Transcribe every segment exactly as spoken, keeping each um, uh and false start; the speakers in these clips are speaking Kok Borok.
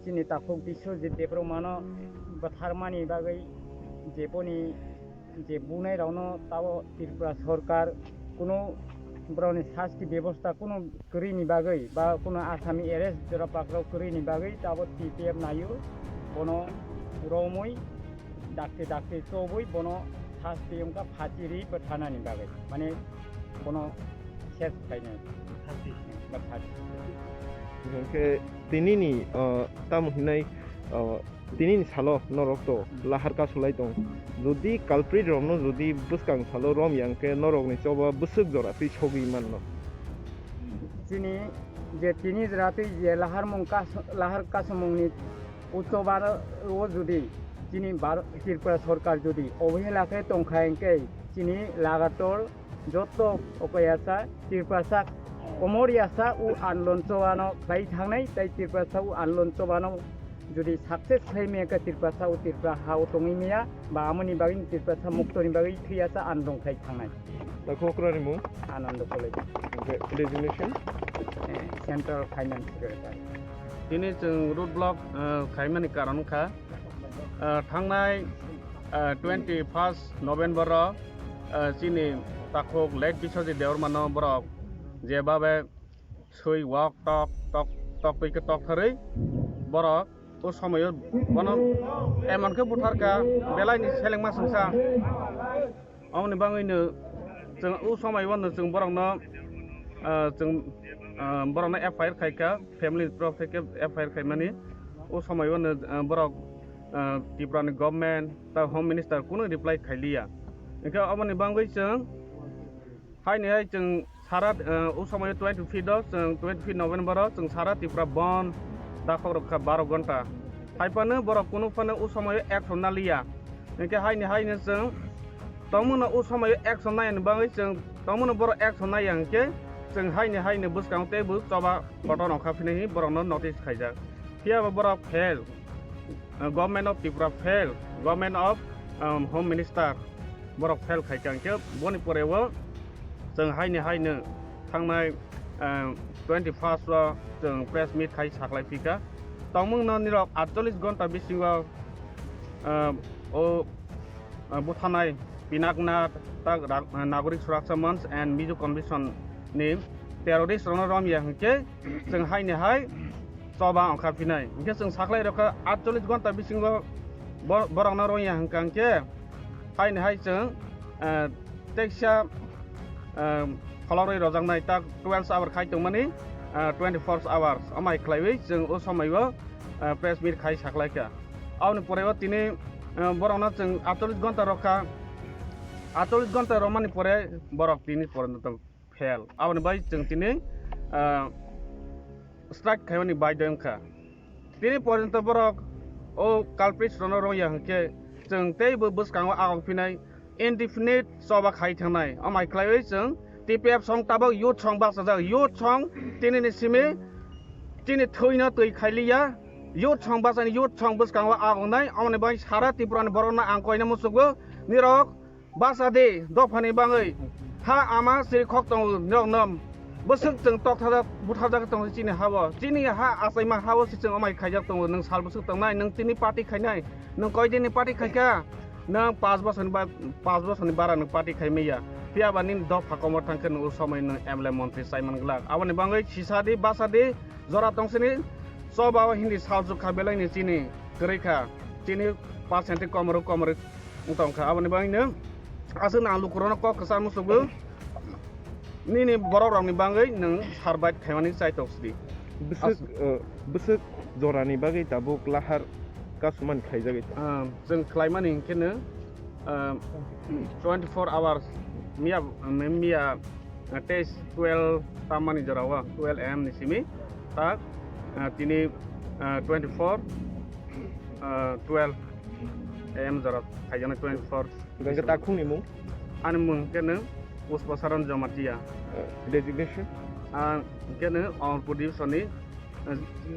Chini takhuk Biswajit Debbarmano bwtharmani bagwi je boni je bunai rokno tabo Tripura sorkar kunu borokni sasti bebosta kunu kwrwini bagwi ba kunu asami arrest jora pakrok kwrwini bagwi tabo T P F naio bono romwi dakti dakti chobwi bono sasti wngkha phachi ri bwtharnani bagwi mane bono ses khlainai bwthar. Hwnkhe tinini, uh, tamo hinai, uh, tinini salo norok to lahar kasulai tong. Jodi culprit rokno jodi bwskang salo rom ya hwnkhe norokni choba bwswk jora twi sogwi manno. Chini je tini jora twi je lahar mung kas-, lahar kasumungni o choba o jodi chini Bhar-, Tripura sorkar jodi obhela khe tongkha hwnkhe chini lagator joto okayasa Tiprasa komoriasa o andolon chobano khlai thangnai, tai Tiprasa o andolon chobano jodi success khlai maya khe Tiprasa o Tripura ha o tongwi maya ba amoni bagwi Tiprasa muktoni bagwi thwiyasa andolon khlai thangnai. Takhuk okra ni mung? Anando College. Hwnkhe designation? Eh, Central Finance Secretary. Tini chwng road block, eh, khaimani karon wngkha, eh, thangnai, eh, twenty first November o, eh, chini takhuk late Biswajit Debbarmano borok je babe swi wok tok tok tok twi khe tok tharwi borok o somoyo bono emon khe butharkha belaini selengma swngsa. Aboni bagwino chwng o somai o no chwng borokno, ah, chwng, ah, borokno F I R khaikha, family ni torof theke F I R khaimani. O somai o no, ah, borok, ah, Tripura ni government ta home minister kunu reply khailiya. Hwnkhe aboni bagwi chwng haini hai chwng sara, ah, o somai o twenty fifth o chwng twenty fifth November o chwng sara Tripura bon dakhok rwkha baro gonta. Haiphano borok kunu phano o somai o action naliya. Hwnkhe haini haino chwng tongmungno o somai o action nayani bagwi chwng tongmungno borok action naiya hwnkhe chwng haini haino bwskango teibo choba kotor ongkha phinai hinwi borokno notice khaijak. Phiyaba borok fail, uh, Government of Tripura fail, Government of, um, Home Minister borok fail khaikha hwnkhe boni poreo chwng haini haino thangnai, um, twenty first o chwng press meet khai saklai phikha. Tongmungno nirok atchollish gonta bisingo, um, o ah, buthanai Pinaknath tak rak-, ah, Nagorik Suraksha Manch and Mizo Convention ni terrorist rokno romya hwnkhe chwng haini hai choba ongkha phinai. Hwnkhe chwng saklai rokha atchollish gonta bisingo bo-, borokno romya hwnkha hwnkhe haini hai chwng, ah, teksa, ah, kholorwi rojaknai tak twelve hour khai tongmani, ah, twenty four hours amai khlaiwi chwng o somai o, ah, press meet khai saklaikha. Aboni pore o tini, ah, borokno chwng atchollish gonta rokha, atchollish gonta romani pore borok tini porjonto fail. Aboni bai chwng tini, ah, strike khaimani baidhyo wngkha. Tini porjonto borok o culprits rokno romya hwnkhe chwng teibo bwskango agok phinai indefinite choba khai thangnai. Amai khlaiwi chwng T P F song tabok youth song bachajak, youth song tinini simi chini thwino twi khailiya, youth song bachani youth song bwskango agongnai. Amoni bai sara Tripura ni borokno ang koina muchukgo, nirok bacha di dophani bangwi ha ama siri khok tongo, nirok nom bwswk chwng tokthajak butharjak tongo chini hao, chini ha achaima hao se chwng amai khaijak tongo. Nwng sal bwswk tongnai, nwng tini party khainai, nwng koi dini party khaikha? Nwng panch bosorni ba-, panch bosorni bara nwng party khai manya. Phiya ba nini dopha komor thangkhe nwng o somoi nwng M L A montri chaiman glak. Aboni bagwi sisa di, basa di, jora tongsini choba o hindi salsuk kha belai ni chini kwrwi kha. Chini percent komoro komorwi wng tong kha. Aboni bagwi nwng aswk nwng lukurokno kok kwchar muchukgo. Nini borok rokni bagwi nwng survive khaimani chaitok sidi. Bwswk, As- uh, bwswk jorani bagwi tabuk lahar kasumani khaijagwi tong? Ah, chwng khlaimani hinkhe nwng, ah, twenty four hours miya, miya, ah, teis twelve tammani jorao twelve A M ni simi tak, ah, tini, ah, twenty four, ah, twelve A M jora khaijaknai twenty four. Hwnkhe takhukni mung? Ani mung khe nwng Pushpa Saran Jamatia. Uh, designation? Ah, khe nwng Amarpur division ni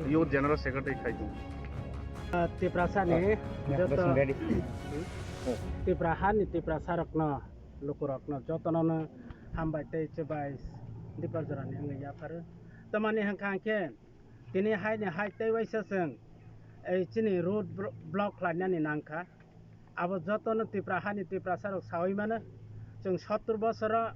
Youth General Secretary khai tongo. Tiprasani joto Tiprahani Tiprasarokno, lukurokno jotonono hambai tei chubai Dipajorani wngwi yapharo. Tamani hwnkha hwnkhe tini haini hai tei waisa chwng ei chini road blo-, block khlainani nangkha. Abo jotono Tipra hani Tiprasarok saui mano. Chwng sottur bosoro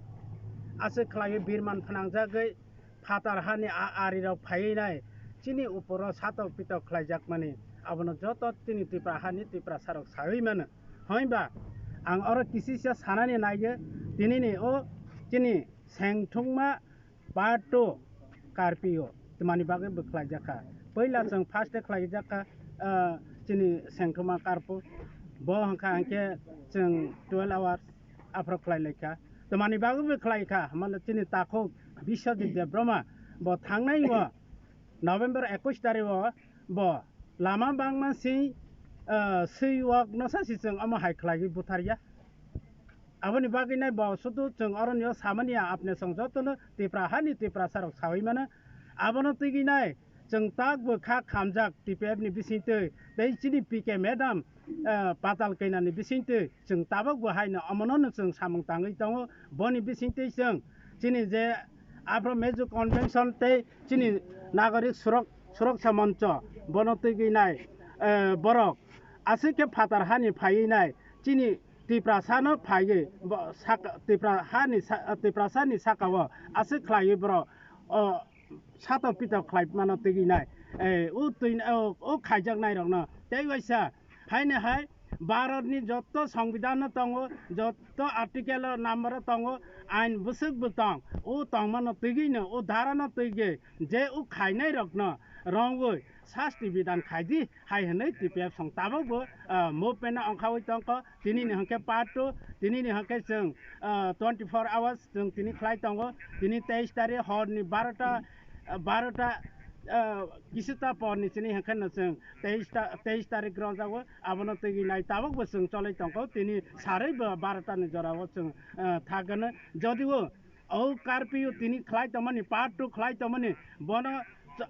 aswk khlaiwi birman phnangjagwi phatar hani a-, arirok phaiwi nai chini uporo satok pitok khlaijakmani. Abono joto chini Tipra hani Tiprasarok saui mano. Hwnba ang oro kisisa sanani naiyo, tinini o chini sengthungma Part two, curfew, tamani bagwi bo khlaijak kha. Puila chwng first day khlaijakha, ah, chini sengthoma curfew. Bo hwnkha hwnkhe chwng twelve hours aphro khlai laikha. Tamani bagwi bo khlai kha, hwnba chini takhuk Biswajit Debbarma bo thangnai o November ekush tarikh o bo lama bangma swi, ah, swi wok no sa si chwng omo hai khlaiwi butharya. Aboni bagwi nai bo sudu chwng oroni o samani ya apne song jotono Tipra hani Tiprasarok saui mano. Abono twigwi nai chwng tak bo kha khamjak T P F ni bisingtwi tei chini P K madam, eh, Patal Kena ni bisingtwi chwng tabok bo haino omono no chwng samung tangwi tongo. Boni bisingtwi chwng chini je Afro Major Convention tei chini Nagorik Surok-, Suroksha Moncho bono twigwi nai, eh, borok aswk khe phatar hani phaiwi nai chini Tiprasano phaiwi bo saka, Tipra hani sa-, Tiprasani sakao aswk khlaiwi borok o satok pitok khlai mano twigwi nai. Eh, o twi, o, o khaijak nai rokno tei waisa haino hai Bharatni joto Songbidanno tongo, joto article o number o tongo, ain bwswk bo tong, o tongmano twigwino, o dharano twigwi je o khainai rokno rongwi sasti bidan khaidi hai hwnwi T P F song tabok bo, ah, movement no ongkhawi tongkho. Tinini hwnkhe part two, tinini hwnkhe chwng, ah, twenty four hours chwng tini khlai tongo. Tini teis tarik horni barota, ah, barota, ah, kisita porni chini hwnkhe no chwng teis ta-, teis tarik rwjago. Abono twigwi nai tabok bo chwng cholai tongkho. Tini sarwi bo barota ni jorao chwng, ah, thagano. Jodio o curfew tini khlai tongmani, part two khlai tongmani, bono,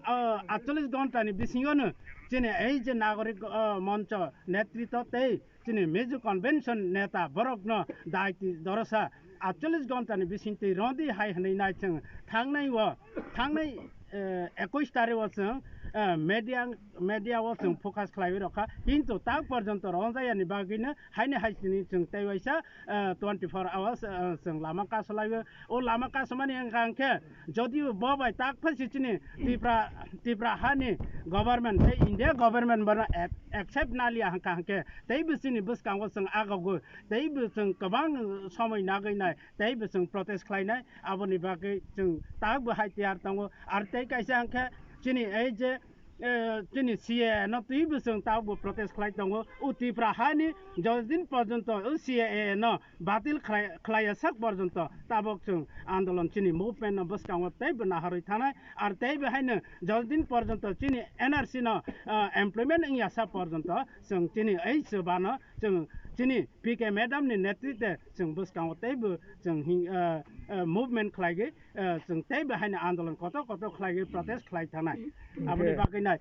ah, atchollish ghonta ni bisingo no chini ei je Nagorik, ah, Moncho netritwo tei chini Mizo Convention neta borokno daiti dorosa atchollish ghonta ni bisingtwi rondi hai hwnwi nai chwng thangnai o, thangnai, eh, ekush tarik o chwng, eh, media, media o chwng focus khlaiwi rokha, kintu tak porjonto ronjayani bagwino haini hai chini chwng tei waisa, eh, twenty four hours, eh, chwng lama kasolaiwi. O lama kasomani wngkha hwnkhe, jodio bo bai tak phai si chini Tipra, Tipra hani government tei India government bono ac-, accept naliya hwnkha hwnkhe, teibo chini bwskango chwng agogwi, teibo chwng kwbang somoi nagwi nai, teibo chwng protest khlainai, aboni bagwi chwng takbo hai tiyar tongo. Ar tei kaisa hwnkhe chini ei je eh, chini C A A no twibo chwng tabok bo protest khlai tongo. O Tipra hani jotodin porjonto o C A A no batil khlai, khlaiya sak porjonto tabok chwng andolon chini movement no bwskango teibo naharwi thanai. Ar teibo haino jotodin porjonto chini N R C no, eh, implement wngya sak porjonto chwng chini ei chuba no chwng chini P K madam ni netritwe chwng bwskango teibo chwng hing, eh, eh, movement khlaigwi, eh, chwng teibo haino andolon kotor kotor khlaiwi protest khlai thanai. Aboni bagwi nai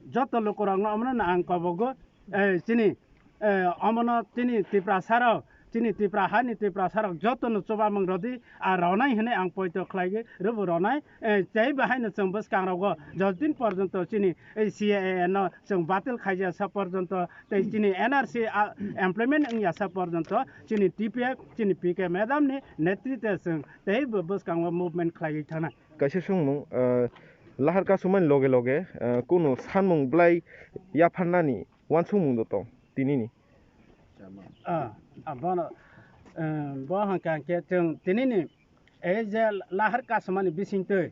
joto lukurokno omono no ang kobogo, eh, chini, eh, omono chini Tiprasarok, chini Tipra hani Tiprasarok jotono chubamung rwdi, a rwnai hwnwi ang poito khlaigwi rwbo rwnai. Eh, tei bahaino chwng bwskangrogo jotodin porjonto chini, eh, C A A no chwng batil khaijasa porjonto tei chini N R C a, implement wngya sa porjonto chini T P F, chini P K madam ni netritwe chwng teibo bwskango movement khlaiwi thana. Kaisa swngmung, ah, lahar kasumani loge loge, ah, kunu sanmung bwlai yapharnani uansukmung do tong tinini? Ah, ah, bono, eh, bo hwnkha hwnkhe chwng tinini ei je lahar kasumani bisingtwi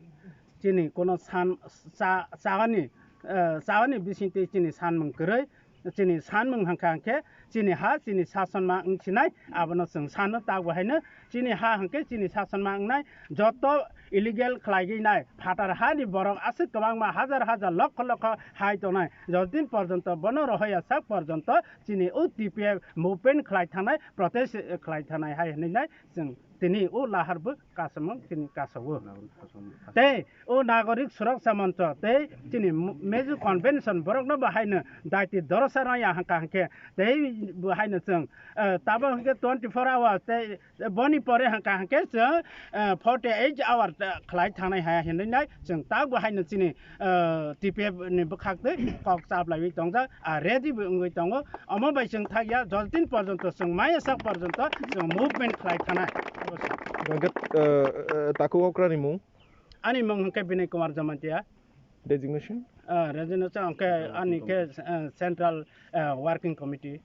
chini kono san cha-, chagani, eh, chagani bisingtwi chini sanmung kwrwi, chini sanmung hwnkha hwnkhe chini ha chini sasonma wngsinai, abono chwng sano. Tabuk haino chini ha hwnkhe chini sasonma wngnai, joto illegal khlaigwi nai phatar hani borok aswk kwbangma hajar hajar lokho lokho hai tongnai, jotodin porjonto bono rohoya sak porjonto chini o T P F movement khlai thangnai, protest, eh, khlai thangnai hai hwnwi nai chwng tini o lahar bo kasamung tini kasao. Tei o Nagorik Suraksa Moncho tei chini Mezu Convention borokno bo haino daiti dorsa rwya hwnkha hwnkhe tei bo haino chwng, eh, tabok hwnkhe twenty four hours tei boni pore hwnkha hwnkhe chwng, eh, forty eight hour, eh, khlai thangnai haya hinwi nai chwng tabok haino chini, eh, T P F ni bwkhak twi kok chaplaiwi tongjak, ah, ready bo wngwi tongo. Omo bai chwng thakya jotodin porjonto chwng maya sak porjonto chwng movement khlai thanai. Hwnkhe, eh, eh, takhuk okrani mung? Ani mung hwnkhe Binay Kumar Jamatia. Designation? Ah, resignation hwnkhe ani khe, eh, Central, eh, Working Committee.